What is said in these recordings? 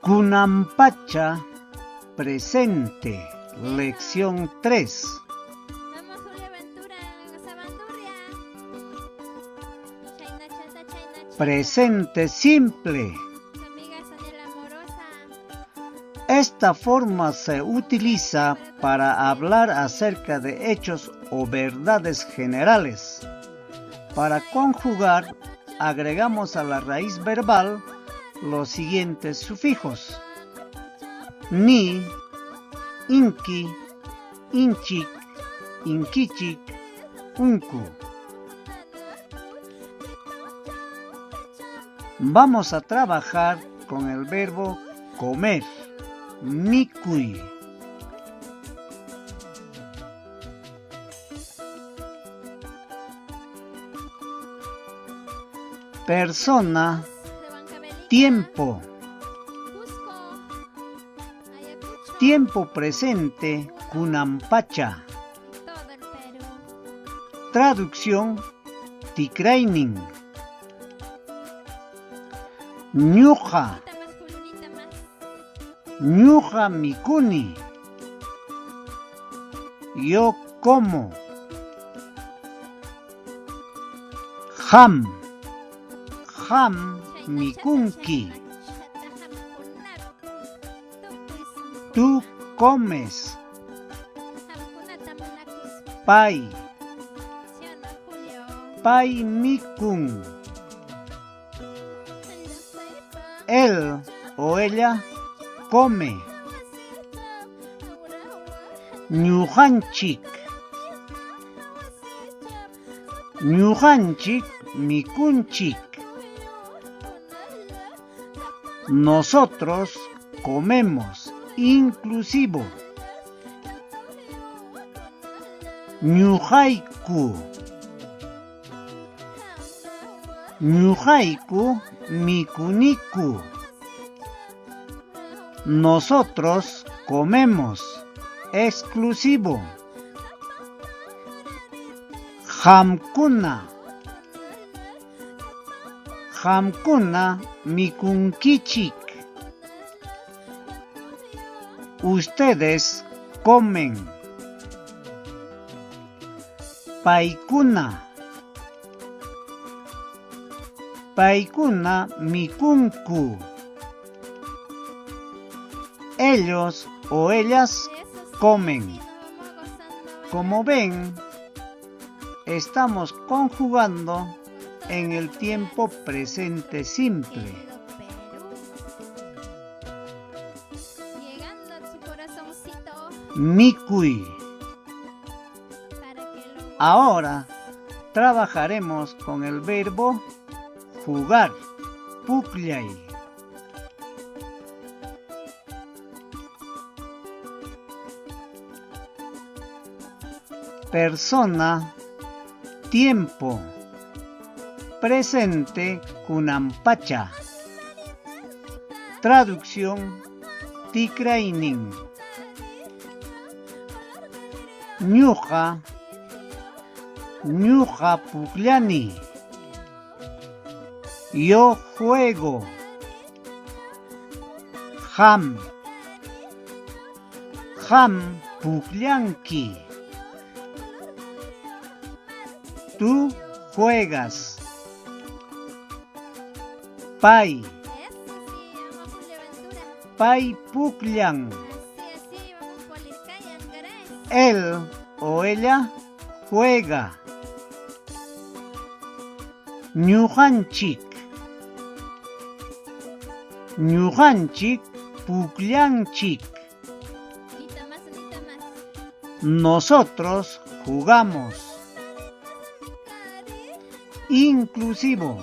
Kunan pacha presente, lección 3. Vamos, Julia Ventura, Sabandurria. Chayna chata, chayna chata. Presente simple. Su amiga Sonia la Amorosa. Esta forma se utiliza para hablar acerca de hechos o verdades generales. Para conjugar, agregamos a la raíz verbal los siguientes sufijos: ni, inki, inchik, inkichik, unku. Vamos a trabajar con el verbo comer, mikuy. Persona, De Huancavelica. tiempo. Cusco. Ayacucho. Tiempo presente, kunan pacha. Y todo el Perú. Traducción, tikraynin. Ñuqa, Unita más, Julunita más. ñuqa mikuni. Yo como. Qam, qam Chayna chata, mikunki. chayna chata, qamkunap tukuy sunqu. Tú comes. Qamkunata munakuspa. Pay, ¿Sí o no, Julio? pay mikun. Él o ella come. Ñuqanchik, ñuqanchik mikunchik. Nosotros comemos, inclusivo. Ñuqayku, ñuqayku mikuniku. Nosotros comemos, exclusivo. Qamkuna, qamkuna mikunkichik. Ustedes comen. Paykuna, paykuna mikunku. Ellos o ellas Eso sí, comen. sí, nos vamos gozando, Como ven, estamos conjugando con todos en el los tiempo lugares. presente simple. Querido Perú. Llegando a su corazoncito Mikuy. para que lo goces. Ahora trabajaremos con el verbo jugar, pukllay. Persona, tiempo, presente, kunan pacha. Traducción, tikraynin. Ñuqa, ñuqa pukllani. Yo juego. Qam, qam pukllanki. Tú juegas. Pay, Eso sí, amo Julio Ventura. pay pukllan. Así, así, vamos por Lircay, Angaray. Él o ella juega. Ñuqanchik, ñuqanchik pukllanchik. Unita más, unita más. Nosotros jugamos. Inclusivo.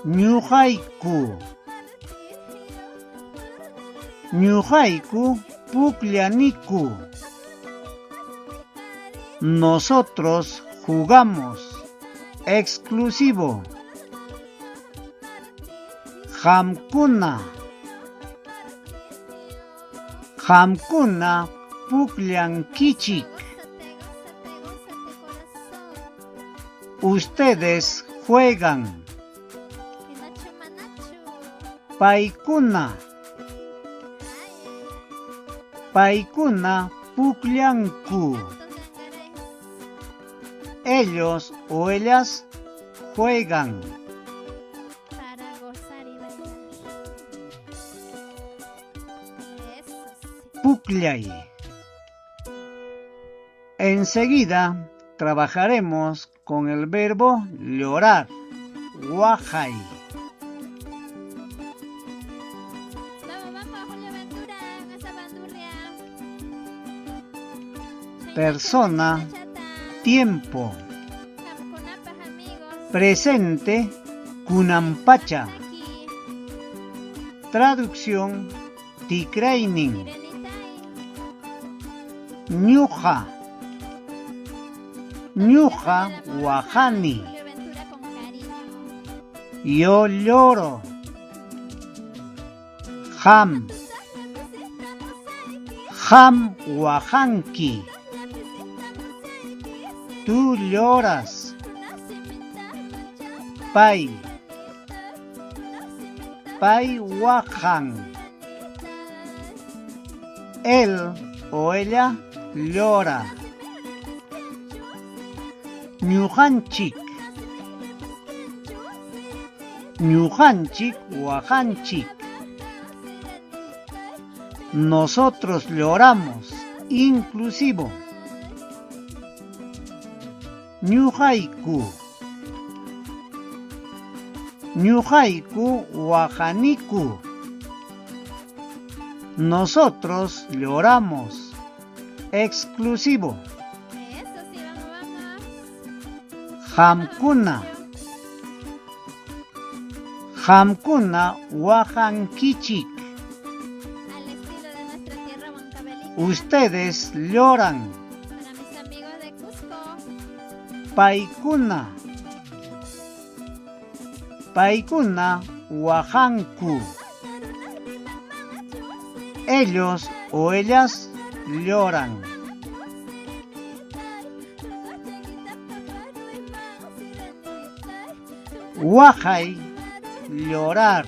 Ñuqayku, ñuqayku pukllaniku. Nosotros jugamos. Exclusivo. Qamkuna, qamkuna pukllankichik. Gózate, gózate, gózate, corazón. Ustedes juegan. Pinocho Manacho. Paykuna. Paykuna pukllanku. Ellos o ellas juegan. Para gozar y bailar. Eso sí. Pukllay. Enseguida trabajaremos con el verbo llorar. Waqay. Vamos, vamos, Julio Ventura, en esa bandurria. Persona, tiempo. Amigos. Presente, kunanpacha. Aquí, Traducción, tikraynin. Sirenita Ñuqa. Ñuqa waqani. Julio Ventura con cariño. Yo lloro. Qam. Qam waqanki. Tú lloras. Pay. Pay waqan. Él o ella llora. Ñuqanchik. Ñuqanchik waqanchik. Nosotros lloramos. Inclusivo. Ñuqayku. Ñuqayku waqaniku. Nosotros lloramos. Exclusivo. Eso sí, vamos, vamos. Qamkuna. Qamkuna waqankichik. Al estilo de nuestra tierra huancavelica. Ustedes lloran. Para mis amigos de Cusco. Paykuna. Paykuna waqanku. Ellos o ellas lloran. Waqay, llorar.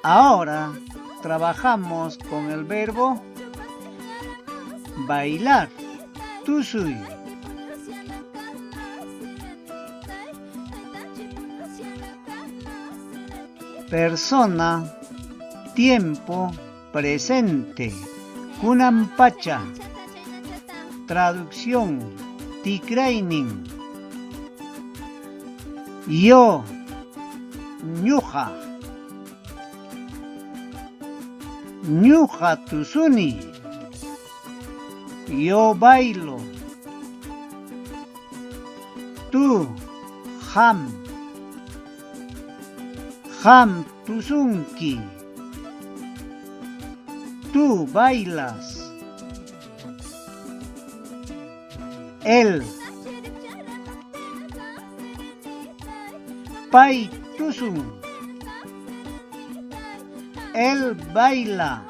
Ahora trabajamos con el verbo bailar. Tusuy. Persona, tiempo, presente. Kunanpacha. Traducción, tikraynin. Yo, ñuqa. Ñuqa tusuni. Yo bailo. Tú, qam. Qam tusunki. Tú bailas. Él. Pay tusun. Él baila.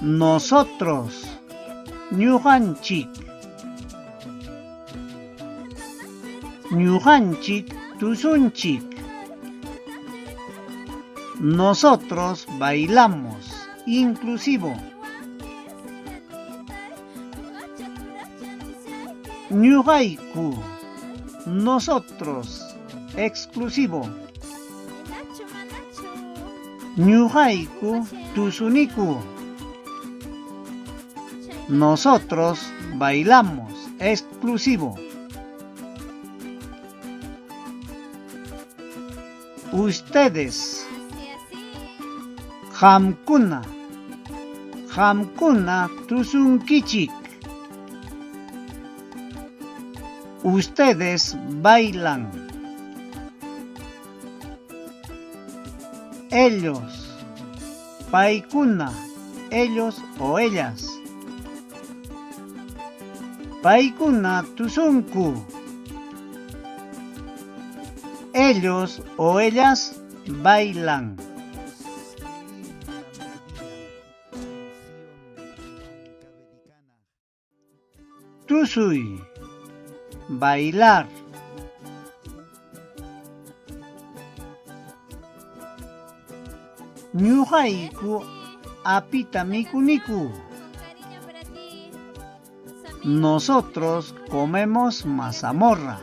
Nosotros. Ñuqanchik. Ñuqanchik tusunchik. Nosotros bailamos. Inclusivo. Ñuqayku. Nosotros. Exclusivo. Ñuqayku tusuniku. Nosotros bailamos. Exclusivo. Ustedes. Qamkuna. Qamkuna tusunkichik. Ustedes bailan. Ellos. Paykuna. Ellos o ellas. Paykuna tusunku. Ellos o ellas bailan. Tusuy. Bailar. Ñuqayku apita mikuniku. Nosotros comemos mazamorra.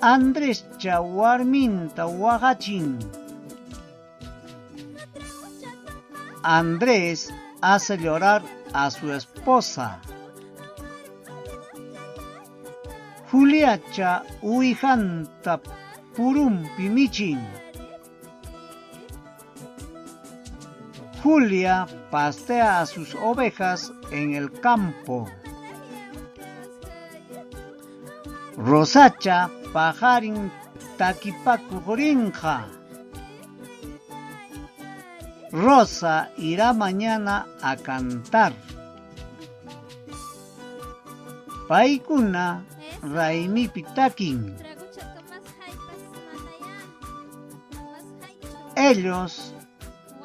Andrescha warminta waqachin. Andrés hace llorar a su esposa. Juliacha uwihanta purunpi michin. Julia pastea a sus ovejas en el campo. Rosacha paqarin takipakuq rinqa. Rosa irá mañana a cantar. Paykuna raymipi takin. Ellos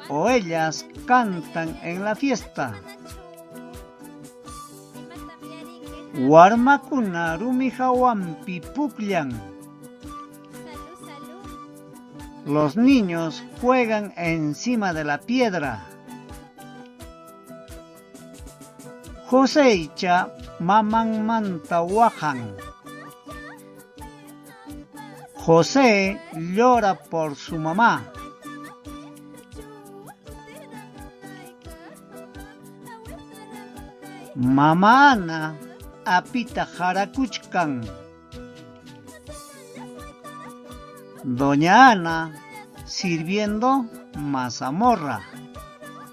o ellas cantan en la fiesta. Warmakuna rumi hawanpi pukllan. Los niños juegan encima de la piedra. Joseycha mamanmanta waqan. José llora por su mamá. Mama Ana apita harakuchkan. Doña Ana sirviendo mazamorra.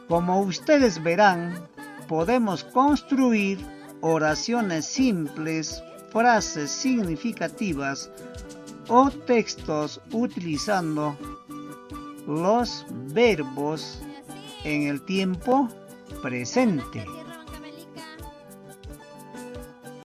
Como ustedes verán, podemos construir oraciones simples, frases significativas o textos utilizando los verbos en el tiempo presente.